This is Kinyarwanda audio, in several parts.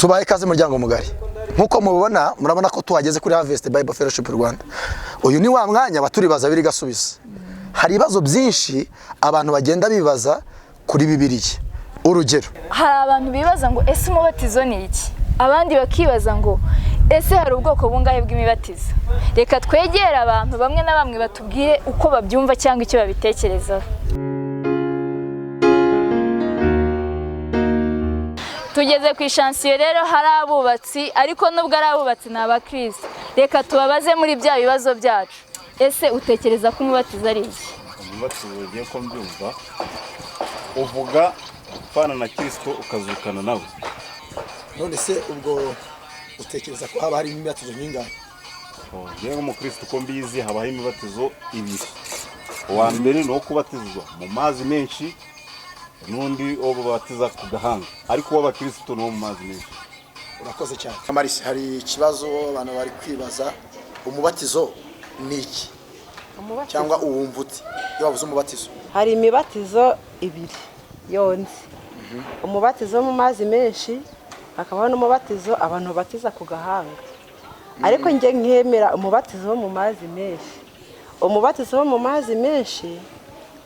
Tubaye ikaze, muryango mugari. Nk'uko mubibona, murabona ko tuhageze kuri Harvest Bible Fellowship Rwanda. Uyu ni wa mwanya baturibaza biri gasubiza. Hari ibibazo byinshi abantu bagenda bibaza kuri Bibiliya. Urugero, hari abantu bibaza ngo: "Ese umubatizo ni iki?" Abandi bakibaza ngo: "Ese hari ubwoko bungahe bw'imibatizo?" Reka twegere abantu bamwe na bamwe batubwire uko babyumva cyangwa icyo babitekerezaho. Tugeze ku ishansiye rero, hari abubatsi, ariko nubwo ari abubatsi ni abakirisitu. Reka tubabaze muri bya bibazo byacu. Ese utekereza ko umubatizo ari iki? Umubatizo, ugiye ko mbyumva, uvuga gupfana na Kirisito ukazukana nawe. None se ubwo utekereza ko haba hari imibatizo nk'ingahe? Ngewe nk'umukristo, uko mbizi, habaho imibatizo ibiri. Uwa mbere ni uwo kubatizwa mu mazi menshi, n'undi wo babatiza ku gahanga, ariko uw'abakristo ni uwo mu mazi menshi. Urakoze cyane, Marisi. Hari ikibazo abantu bari kwibaza: umubatizo ni iki? Cyangwa uwumva ute iyo bavuze umubatizo? Hari imibatizo ibiri yonze: umubatizo wo mu mazi menshi, hakabaho n'umubatizo abantu babatiza ku gahanga. Ariko njye nkemera umubatizo wo mu mazi menshi. Umubatizo wo mu mazi menshi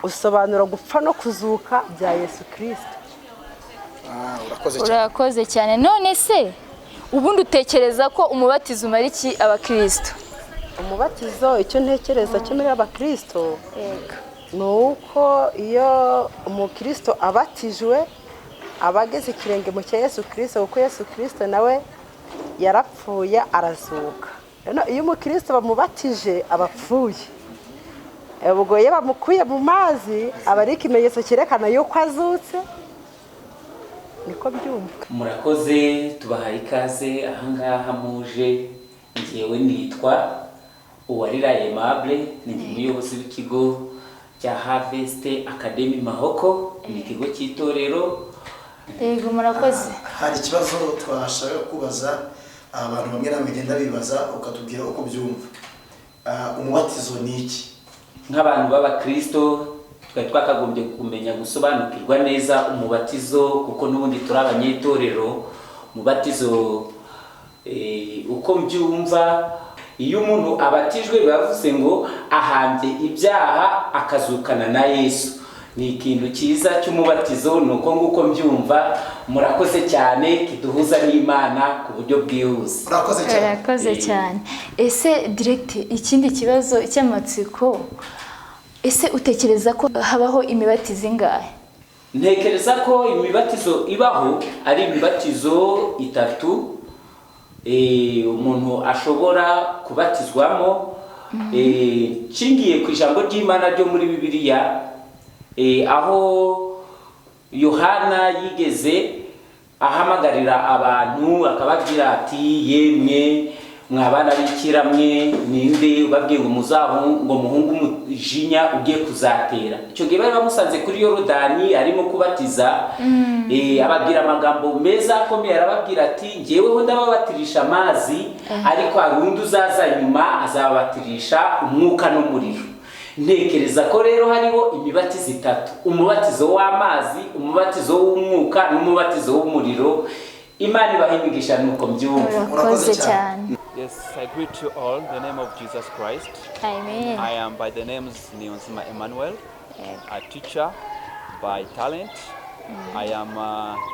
usobanura gupfa no kuzuka bya Yesu Kirisito. Ah, urakoze cyane. Urakoze cyane. None se ubundi utekereza ko umubatizo umara iki abakristo? Umubatizo, icyo ntekereza cyo muri abakirisito ni uko iyo umukristo abatijwe aba ageze ikirenge mu cya Yesu Kirisito, kuko Yesu Kirisito nawe yarapfuye arazuka. Rero iyo umukristo bamubatije aba apfuye. Ubwo iyo bamukuye mu mazi aba ari ikimenyetso cyerekana yuko azutse. Niko byumva. Murakoze, tubahaye ikaze ahangaha muje. Ngewe nitwa Uwarira Aimable, ni umuyobozi w'ikigo cya Harvest Academy Mahoko, ni ikigo cy'itorero. Yego, murakoze. Hari ikibazo twashaka kubaza abantu bamwe na bamwe bagenda bibaza, ukatubwira uko byumva. Umubatizo ni iki? Nk'abantu b'abakristo twari twakagombye kumenya gusobanukirwa neza umubatizo, kuko n'ubundi turi abanyetorero. Umubatizo, uko mbyumva, iyo umuntu abatijwe biba bivuze ngo ahambye ibyaha akazukana na Yesu. Ni ikintu cyiza cy'umubatizo, ni uko nguko mbyumva. Murakoze cyane, kiduhuza n'Imana ku buryo bwihuse. Urakoze cyane. Urakoze cyane. Ese directeur, ikindi kibazo cy'amatsiko: ese utekereza ko habaho imibatizo ingahe? Ntekereza ko imibatizo ibaho ari imibatizo itatu umuntu ashobora kubatizwamo. Nshingiye ku ijambo ry'Imana ryo muri Bibiliya, aho Yohana yigeze ahamagarira abantu akababwira ati: "Yemwe mwa bana b'ikiramwe, ninde ubabwiye ngo muzahu ngo muhunge umujinya ugiye kuzatera?" Icyo gihe bari bamusanze kuri Yorodani arimo kubatiza, ababwira amagambo meza akomeye. Arababwira ati: "Njyeweho ndababatirisha amazi, ariko hari undi uzaza nyuma azababatirisha umwuka n'umuriro." Ntekereza ko rero hariho imibatizo itatu: umubatizo w'amazi, umubatizo w'umwuka n'umubatizo w'umuriro. Imana ibaha imigisha, nuko mbyumva. Urakoze cyane. Yes, I greet you all in the name of Jesus Christ. Amen. I am by the names Niyonzima Emmanuel, a teacher by talent. I am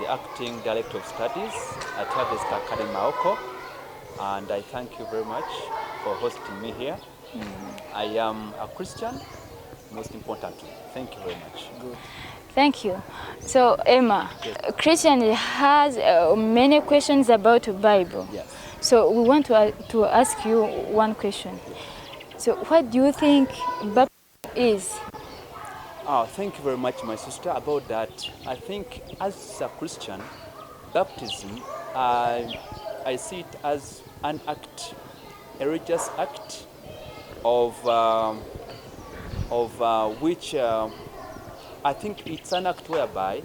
the acting director of studies at Harvest Academy Mahoko, and I thank you very much for hosting me here. I am a Christian, most importantly. Thank you very much. Thank you. So Emma, Christian has many questions about the Bible. Yes. So we want to ask you one question. So what do you think baptism is? Thank you very much, my sister. About that, I think as a Christian, baptism, I see it as an act, a religious act of which I think it's an act whereby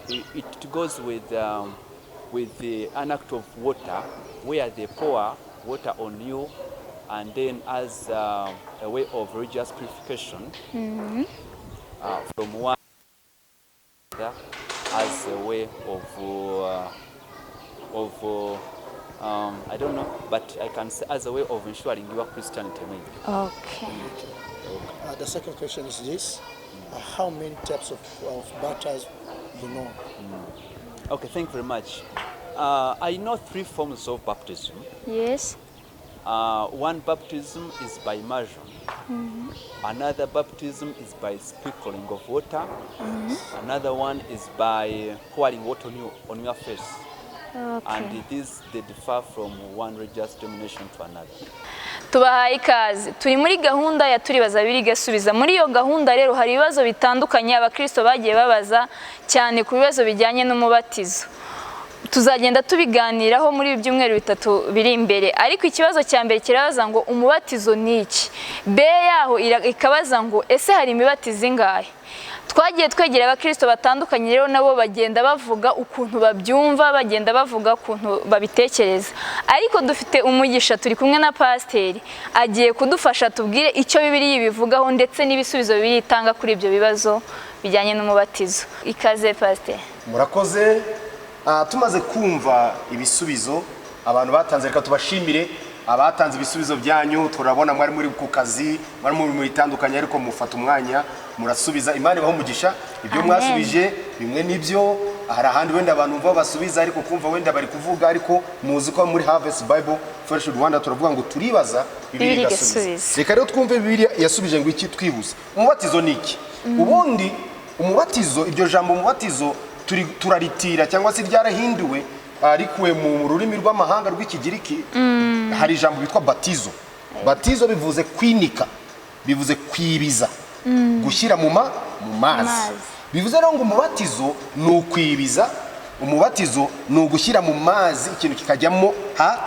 it goes with an act of water, where they pour water on you, and then as a way of religious purification from one other, as a way of of, I don't know, but I can say as a way of ensuring your Christianity maybe. Okay. The second question is this: how many types of baptism you know? Okay, thank you very much. I know three forms of baptism. One baptism is by immersion. Another baptism is by sprinkling of water. Another one is by pouring water on your face. And these, they differ from one religious denomination to another. Tubahaye ikaze. Turi muri gahunda ya Turibaza Bibiliya Igasubiza. Muri iyo gahunda rero hari ibibazo bitandukanye abakristo bagiye babaza, cyane ku bibazo bijyanye n'umubatizo. Tuzagenda tubiganiraho muri ibi byumweru 3 biri imbere. Ariko ikibazo cya mbere kirabaza ngo umubatizo ni iki? B yaho ikabaza ngo ese hari imibatizo ingahe? Twagiye twegera abakristo batandukanye rero, nabo bagenda bavuga ukuntu babyumva, bagenda bavuga ukuntu babitekereza. Ariko dufite umugisha, turi kumwe na pasiteri, agiye kudufasha tubwire icyo Bibiliya ibivugaho ndetse n'ibisubizo Bibiliya itanga kuri ibyo bibazo bijyanye n'umubatizo. Ikaze, pasiteri. Murakoze. Tumaze kumva ibisubizo abantu batanze, reka tubashimire abatanze ibisubizo byanyu. Turabona mwari muri ku kazi, mwari muri mu bitandukanye, ariko mufata umwanya murasubiza. Imana ibahe umugisha. Ibyo Amen. mwasubije bimwe nibyo, hari ahandi wenda abantu bumva basubiza ariko kumva wenda bari kuvuga, ariko muzi ko muri Harvest Bible Fellowship Rwanda turavuga ngo turibaza, Bibiliya Bibiliya igasubiza. igasubiza. Reka rero twumve Bibiliya yasubije ngo iki twihuse. Umubatizo ni iki? Ubundi umubatizo, iryo jambo umubatizo turaritira cyangwa se ryarahinduwe, rikuwe mu rurimi rw'amahanga rw'Ikigiriki. Hari ijambo bitwa batizo. Batizo bivuze kwinika, bivuze kwibiza, gushyira mu mazi. Mazi. Bivuze rero ngo umubatizo ni ukwibiza, umubatizo ni ugushyira mu mazi ikintu kikajyamo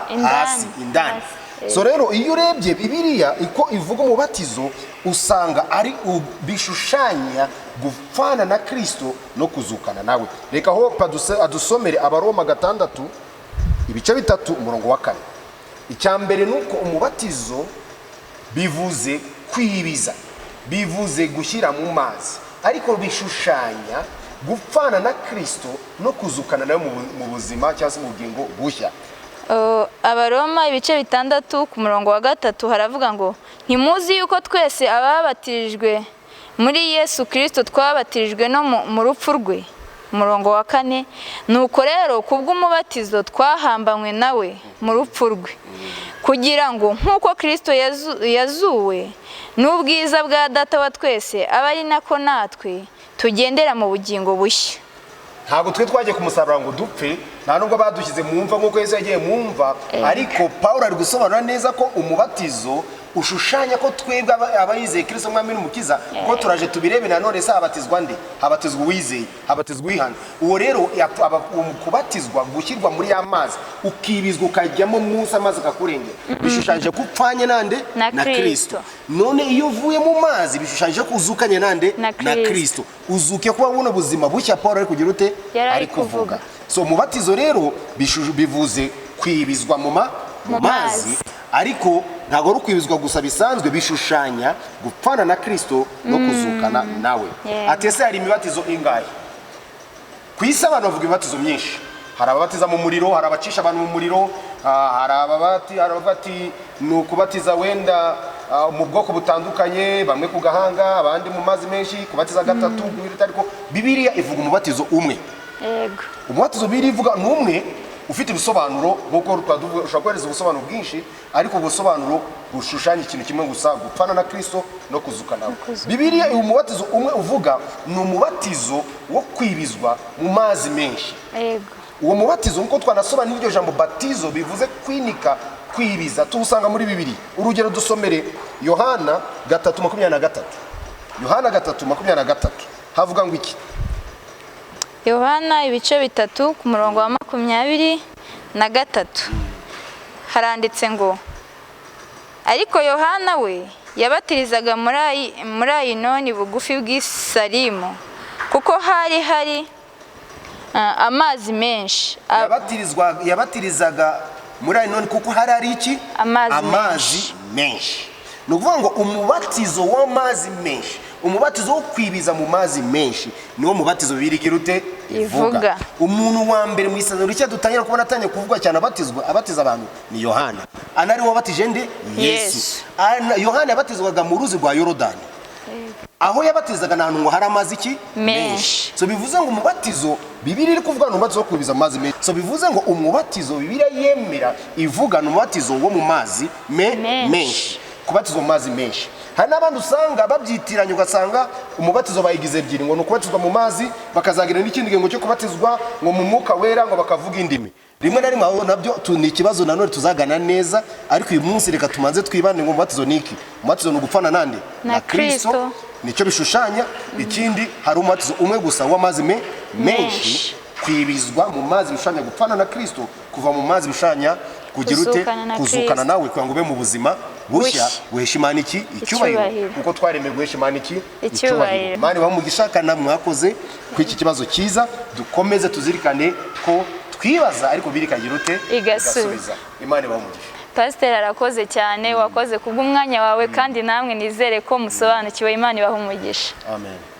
Indani. hasi indani. Hasi. So rero iyo urebye Bibiliya iko ivuga umubatizo, usanga ari bishushanya gupfana na Kristo no kuzukana nawe. Reka Hope adusomere Abaroma 6 ibice 3 umurongo wa 4. Icya mbere ni uko umubatizo bivuze kwibiza, bivuze gushyira mu mazi, ariko bishushanya gupfana na Kristo no kuzukana nawe mu buzima cyangwa se mu bugingo bushya. Abaroma ibice 6 ku murongo wa 3 haravuga ngo ntimuzi yuko twese ababatirijwe muri Yesu Kristo twabatirijwe no mu rupfu rwe? Umurongo wa 4, nuko rero kubw'umubatizo twahambanywe nawe mu rupfu rwe, kugira ngo nk'uko Kristo yazuwe n'ubwiza bwa Data wa twese, abe ari nako natwe tugendera mu bugingo bushya. Ntabwo twe twagiye ku musaraba ngo dupfe, nta nubwo badushyize mu mva nk'uko Yesu yagiye mu mva, ariko Pawulo ari gusobanura neza ko umubatizo ushushanya ko twebwe abayizeye Kristo Mwami n'Umukiza, kuko turaje tubirebe nanone. Se habatizwa nde? Habatizwa uwizeye, habatizwa uwihana. Uwo rero kubatizwa, gushyirwa muri ya mazi, ukibizwa ukajyamo munsi, amazi akakurengera, bishushanyije ko upfanye nande? Na Na Kristo. Kristo. None iyo uvuye mu mazi bishushanyije ko uzukanye nande? Na Na Kristo. Kristo. Uzuke kuba buno buzima bushya Paul ari kugira ute? Yari ari Ari kuvuga. kuvuga. So umubatizo rero bivuze kwibizwa mu Mu mazi, mazi. ariko ntabwo ari ukwibizwa gusa bisanzwe, bishushanya gupfana na Kristo no kuzukana nawe. Ati ese hari imibatizo ingahe ku isi? Abantu bavuga imibatizo myinshi. Hari ababatiza mu muriro, hari abacisha abantu mu muriro, hari ababati ni ukubatiza wenda mu bwoko butandukanye, bamwe ku gahanga, abandi mu mazi menshi, kubatiza gatatu, ariko Bibiliya ivuga umubatizo umwe. Umubatizo Bibiliya ivuga ni umwe ufite ibisobanuro nk'uko twaduvuga. Ushobora kohereza ubusobanuro bwinshi, ariko ubusobanuro bushushanya ikintu kimwe gusa: gupfana na Kristo no kuzuka nawe. Bibiliya umubatizo umwe uvuga ni umubatizo wo kwibizwa mu mazi menshi. Uwo mubatizo, nk'uko twanasobanura iryo jambo batizo bivuze kwinika, kwibiza, tuwusanga muri Bibiri. Urugero, dusomere Yohana 3:23. Yohana 3:23 havuga ngo iki? Yohana ibice 3 ku murongo wa 23 haranditse ngo ariko Yohana we yabatirizaga muri Ayinoni bugufi bw'i Salimu, kuko hari hari amazi menshi. Yabatirizaga muri Ayinoni kuko hari ari iki? Amazi. Amazi menshi. Ni ukuvuga ngo umubatizo w'amazi menshi Umubatizo wo kwibiza mu mazi menshi niwo mubatizo Bibiliya igira ute? Ivuga. Umuntu wa mbere mu Isezerano Rishya dutangira kubona atangiye kuvugwa cyane abatizwa, abatiza abantu, ni Yohana. Ana ari we wabatije nde? Yesu. Yesu. Yohana yabatizwaga mu ruzi rwa Yorodani. Aho yabatizaga ni ahantu ngo hari amazi iki? Menshi. So bivuze ngo umubatizo Bibiliya iri kuvuga ni umubatizo wo kwibiza mu mazi menshi. So bivuze ngo umubatizo Bibiliya yemera ivuga ni umubatizo wo mu mazi Menshi. menshi, kubatizwa mu mazi menshi. Hari n'abandi usanga babyitiranya, ugasanga umubatizo bayigize ebyiri, ngo ni ukubatizwa mu mazi, bakazagira n'ikindi gihe ngo cyo kubatizwa ngo mu Mwuka Wera, ngo bakavuga indimi rimwe na rimwe. Aho nabyo ni ikibazo nanone tuzagana neza, ariko uyu munsi reka tumanze twibande ngo umubatizo ni iki? Umubatizo ni ugupfana nande? Na Kristo. Nicyo bishushanya. Ikindi, hari umubatizo umwe gusa w'amazi menshi. Menshi. Kwibizwa mu mazi bishushanya gupfana na Kristo, kuva mu mazi bishushanya kugira ute? Kuzukana na Kuzukana Kristo. nawe, kugira ngo ube mu buzima bushya Bushya. guhesha Imana iki? Icyubahiro. Icyubahiro. Kuko twaremewe guhesha Imana iki? Icyubahiro. Imana ibahe umugisha kandi namwe mwakoze kuri iki kibazo cyiza. Dukomeze tuzirikane ko twibaza ariko Bibiliya ikagira ute? Igasubiza. Imana ibahe umugisha. Pasiteri arakoze cyane, wakoze kubw'umwanya wawe, kandi namwe nizere ko musobanukiwe. Imana ibaha umugisha. Amen.